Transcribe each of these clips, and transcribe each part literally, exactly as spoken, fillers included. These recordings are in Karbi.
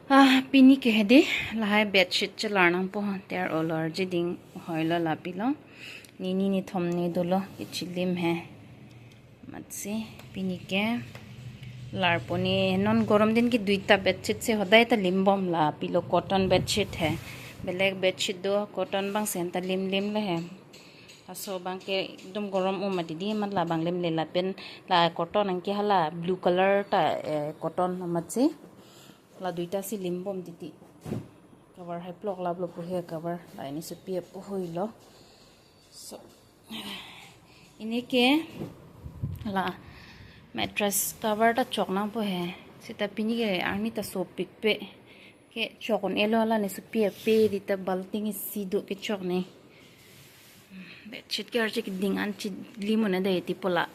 Ah, pini ke hedi, lahai bedsheet chelar nangpo, ter olor jeding hoilo lapilo. Nini nithom ne dolo, kechilim he. Matsi, pini ke larpo ne, non gorom din ke duita bedsheet si hodai ta limbom lapilo, cotton bedsheet he. Belek bedsheet do, cotton bang sen ta limlim le he. Laso bang ke ekdom gorom o mati di, mat labang limle lapen la cotton anke hala blue color ta, eh, cotton matsi. La duita si limbom titi. Cover hai plok laplo pu he cover. La ini supi apo hoilo. So, ini ke la mattress cover ta chok nangpo he. Sita pini ke arni ta sopikpe. Kechok un-elo, la ne supi ape di ta balting isi do kechok ne. Bedsheet ke arche keding an chilim un-e dei ti pu la.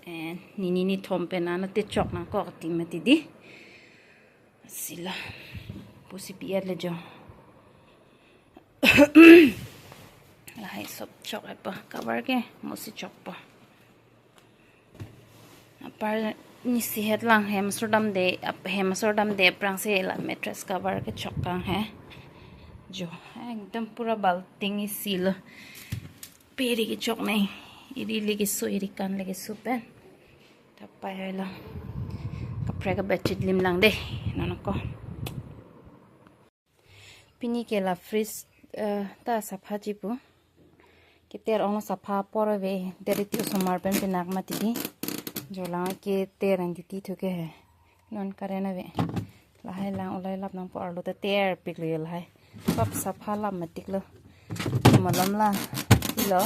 Eh, nini nithom pen an te chok nangkok ti mati di. Sila. Pusi pi-et le jo. Lahai sop chok epo. Cover ke mo si chokpo. Apar ni si het lang hem sordam de, ap-, hem sordam de aphrang si la mattress cover kechok kang he. Jo, ekdom pura balting isi lo. Peri kechok ne. Iri le keso, iri kan le keso pen. Tapai hoilo. Kaprek a bedsheet lim lang de. Nono ko. Pini ke la fridge, eh, ta sapha ji pu. Keter ong sapha apor ave, deri ti osomar pen pinak mati di. Jo lang keter ang titi thu ke he. Non current ave. Lahai lang ulai lap nangpo, arlo ta terpik lo lahai. Pap sapha lap matik lo. Malom la. Ilo.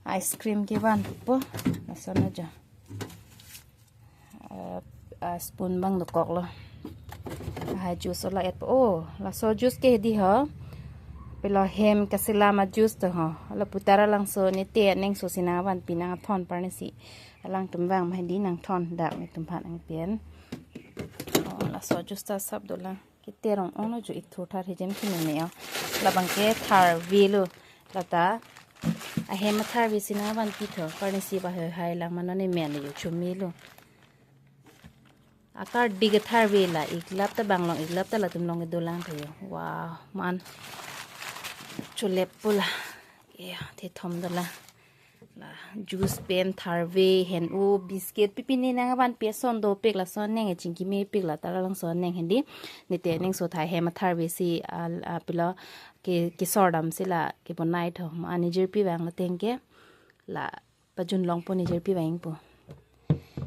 Ice cream kevanpo. Lason aja. Ah, ah, spoon bang dokok lo. Lahai juice la et po. Oh, laso juice ke di ho. Pilo hem kasilam a juice to ho. Lapu ta ra langso ne te nengso si nangvanpi nangthon parnesi. Alangtum vang ma di nangthon dak netum phan nangpi-en. Oh, laso juice ta sap dolang. Keter ong ong lo jo, ik thur thar hijem kini ne o. Labang ke tharve lo. Lata. Ahem atharve si nangvanpi tho. Parnesi ba he hai lang ma non ne men le jo chumi lo. Akardi ke tharve la, ik lap ta bang long, ik lap ta latum long kedo lang tho jo. Wow, man. Chulep pu la. Ya, the thom dolang. La juice pen tharve, hen-o, biscuit, pipi ne nangvanpi ason dopik, lason neng e chingki mepik, la ta ra langso neng hedi. Ne te nengso thai hem atharve si, ah, ah, pilo ke, kesordam si la kebonai tho. Ma ne jirpi vang lo teng ke. La pajun longpo, ne jirpi vangpo.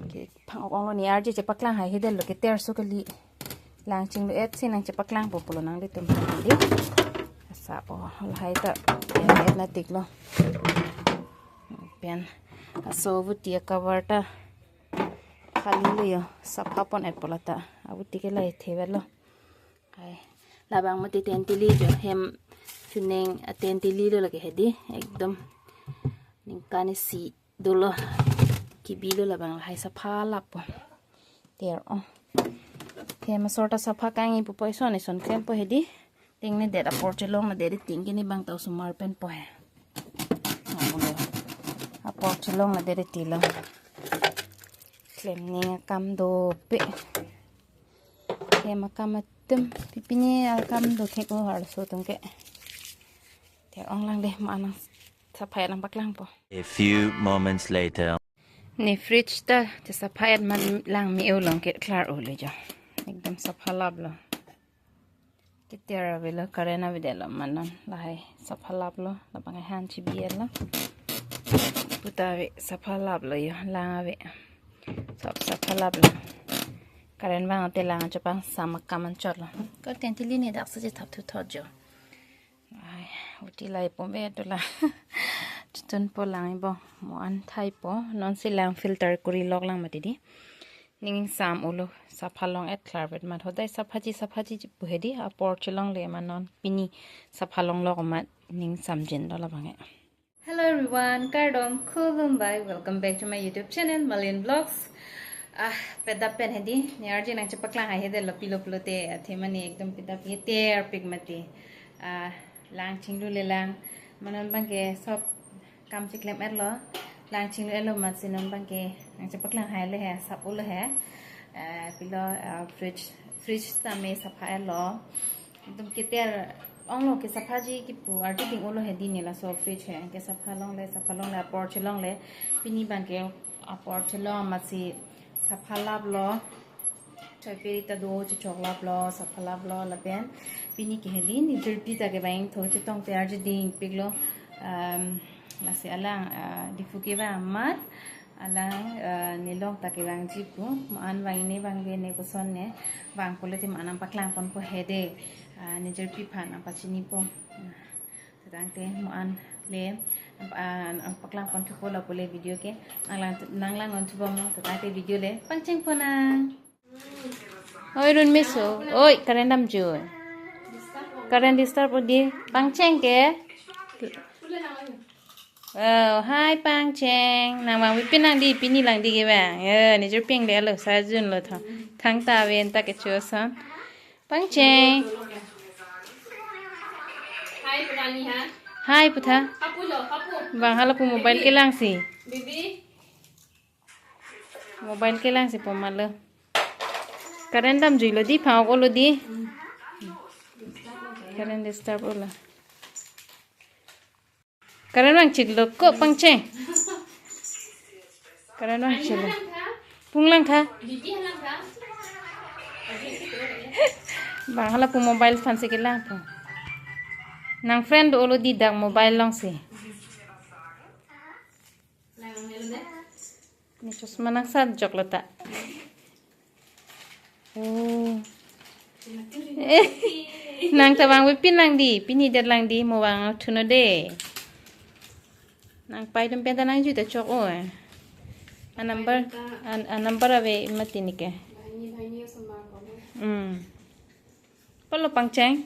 Ke phang ok ong lo, ne arje chepaklang hai hidel lo, keter so kali. Lang chinglu et si nang chepaklangpo pulo nanglitum phan di. Asa o, lahai ta et na tik lo. Pen aso avuti a cover ta khali lo jo, sapha pon et pu lata. Avuti ke lahai thevet lo. Hai, labang mati tentili jo, hem chuneng a tentili lo lake hedi, ekdom ningkan isi dolo, kibi lo labang, lahai sapha lap po. Ter o. Hem asor ta sapha kangji pu poison ison klempo hedi. Ting ne det apor chelong na det ting kini bang ta osomar pen po he. Apor chelong na det ti lo. Klem ning akam dopik. Hem akam atum, pipi ne akam dothek o arloso atum ke. Te ong lang de, ma nang sapha nangpaklangpo. A few moments later. Ne fridge ta, te sapha et man lang me-o long ke klar o le jo. Ekdom sapha lap lo. Keter ave lo, current ave det lo ma non. Lahai sapha lap lo, labang han chibi et lo. Puta ave sapha lap lo jo, lang ave. Sap sapha lap lo. Current vang te lang chepang sam akam anchot lo. Ko tentili ne dak sa chethap thu thot jo. Ai, uti lai pom ve dola. Chutun po lang ibo. Mo an thai po. Non si lang filter kuri lok lang mati di. Ning sam ulo. Sapha long et klar vet mat. Hodai saphaji, saphaji pu hedi. Apor chelongle ma non. Pini sapha long lok mat. Ning sam jin dola bang e. Hello everyone, kardom, khulumbai. Welcome back to my YouTube channel, Malin Vlogs. Ah, pedap pen hedi, ne arje nang chepaklang hai hedi lo pilo pilo te, athe mane ekdom pedap ye ter pik mati. Ah, lang chinglu le lang, ma non bang ke sop kam chiklem et lo, lang chinglu et lo mat si non bang ke nang chepaklang hai le he, sap ulo he. Ah, pilo, ah, fridge, Fridge tame sapha lo. Ekdom keter onglo ke saphaji kipu arti ding olo he dini laso fridge he. Ke sapha longle, sapha longle, apor chelongle. Pini bangke apor chelong amatsi sapha laplo. Choi peri ta do chechok laplo, sapha laplo lapen. Pini ke he dini jirpi ta ke bang tho chetong te arji dingpiklo. Um, lasi alang, ah, Diphu ke bang amat. Alang, eh, nelong ta kevangji pu, mo-an vang ne vangve ne koson ne, vang pule te mo-an nangpaklang ponpo he de, ah, ne jirpi aphan nangpachinipo. Ah, tangte mo-an le, ah, nangpaklang pon thupo lapu le video ke, nanglang, nanglang non thupo mo, tangte video le, pangcheng ponang. Oi, Runmeso. Oi, current damjui. Current disturb odi. Pangcheng ke. Oh, hai Pangcheng. Nang vangve pin nang di, pini lang di ke bang. Eh, ne jirpi ang le alo, sajun lo thang. Thangta aven ta kechoson. Pangcheng. Hai, putani ha. Hai, putha. Kapu lo, kapu. Bang hala pu mobile kelangsi. Bibi. Mobile kelangsi po malo. Current damjui lo di, phang-ok olo di. Current disturb olo. Current vangchit lo ko Pangcheng. Current vangchit lo. Punglang tha. Bang hala pu mobile aphansi kelang po. Nang friend do olo di dak mobile longsi. Ne chosma nangsat jok lo ta. Oh. Nang ta vangve pin lang di, pini det lang di, mo vang thuno de. Nang pai dum pen ta nangjui ta chok o. A number, a, a number ave mati neke. Hmm. Polo Pangcheng?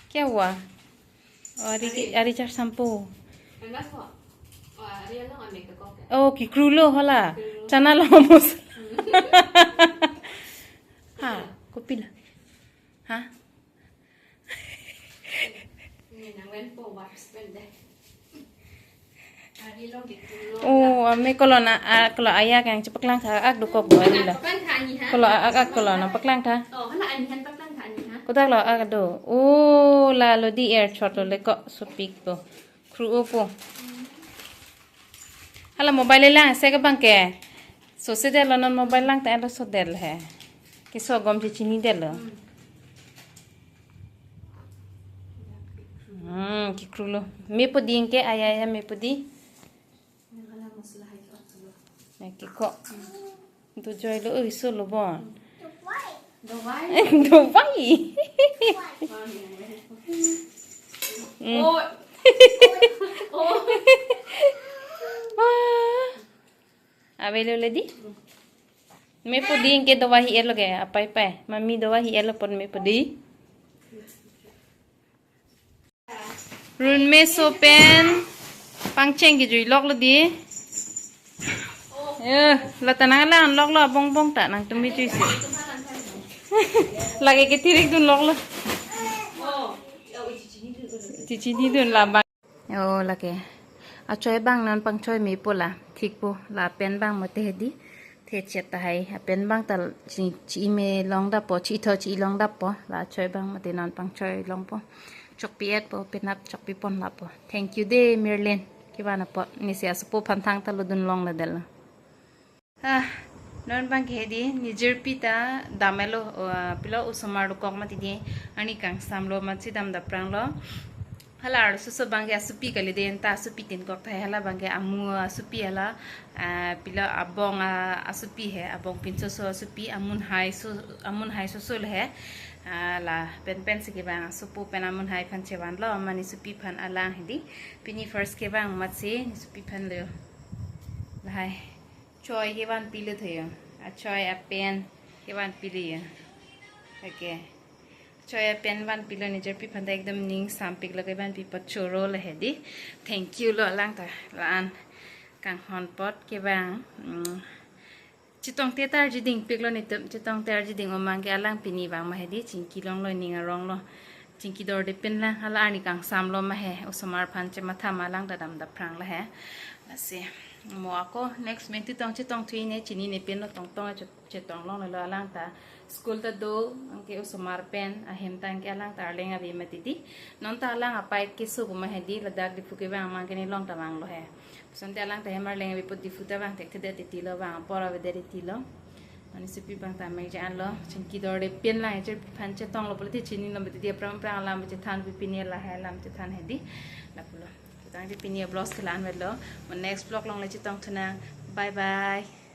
Kya hua? Oh, ari, ari char sampo. Oh, kikru lo hala. Chana lo mos. Ha, kopi la. Ha? Oh, ame kolon a, a, kolo ayak yang chepaklang tha ak dokok bo ari la. Kolo a, ak, ak kolon a paklang tha. Kodak lo ak do. Oh, la lo di er chot lo le ko sopik po. Kru opo. Hala mobile lang se ke bangke. So se det lo non mobile lang ta lo so det he. Keso gom chechini det lo. Hmm, kikru lo. Mepo di ke aya aya mepo di. Nang hala masala hai ko. Nang kiko. Dojoi lo, oi, so lo bon. Dovai. Dovai. Hmm. Oh. Oh. Wah. Ave lo le di. Mepo di ke dovai hi-et lo ke, apai pai. Mami dovai hi-et lo pon mepo di. Runmeso pen Pangcheng kejui lok lo di. Eh, la ta nanglang lok lo abong bong ta nangtum bijui si. Lake kethirik dun lok lo. Chechini dun la bang. Oh, lake. Achoi bang non pangchoi mepo la. Thik po la pen bang mate he di. Thechet tahai, apen bang ta chi, chi-i me long dapo, chi-i tho chi-i long dapo, la choi bang mate non pangchoi longpo. Chokpi-et po, penap chokpi pon lapo. Thank you de, Merlin. Kevan apot, nesi asopo aphan thangta lo dun long la det lo. Ah, non bangke he di, ne jirpi ta dam-et lo, uh, pilo osomar dokok mati di, arni kangsam lo, amatsi dam daprang lo. Hala arloso bangke asopi kali de, anta asopi tin kok thai, hala bangke amu asopi hala, ah, pilo abong, ah, asopi he, abong pinso so asopi, amun hai so, amun hai so so le he. Ah, la pen pen si kevang asopo pen amun hai aphan chevan lo, mane sopi aphan alang he di. Pini first kevang amatsi, ne sopi aphan lo. Lahai. Choi kevan pilo tho yo. Achoi apen kevan pilo yo. Okay. Choi apen van pilo, ne jirpi aphan ta ekdom ning sampik lo kevan pi apot choro le he di. Thank you lo alang ta la-an kanghon apot kevang. Mm. Chetong te ta arji dingpik lo netum, chetong te arji ding omang ke alang pini vang ma he di, chingki long lo ning arong lo. Chingki dorde pen lang, hala arni kangsam lo ma he, osomar aphan chematha ma alang ta dam daprang la he. Lasi, mo ako next menti tong chetong thui ne chinine pen lo tong tong chet-, chetong long lo alang ta. School ta do, anke osomar pen ahem ta anke alang ta arleng ave mati di. Non ta alang apei keso pu ma hedi, ladak Diphu kevang mang ke nelong ta vanglo he. Puson te alang ta hem arleng ave pu Diphu ta vang thekthedet titi lo, vang apor avedet titi lo. Mane supi bang ta me je an lo, chingki dorde pen lang je phan chetong lo pule te chinilo mati di, aphrang aphrang alam chethan pi pini lahai alam chethan hedi. Lapulo. Tangte pini vlog ke la-an vetlo. Mo next vlog along le chetong thu nang. Bye bye.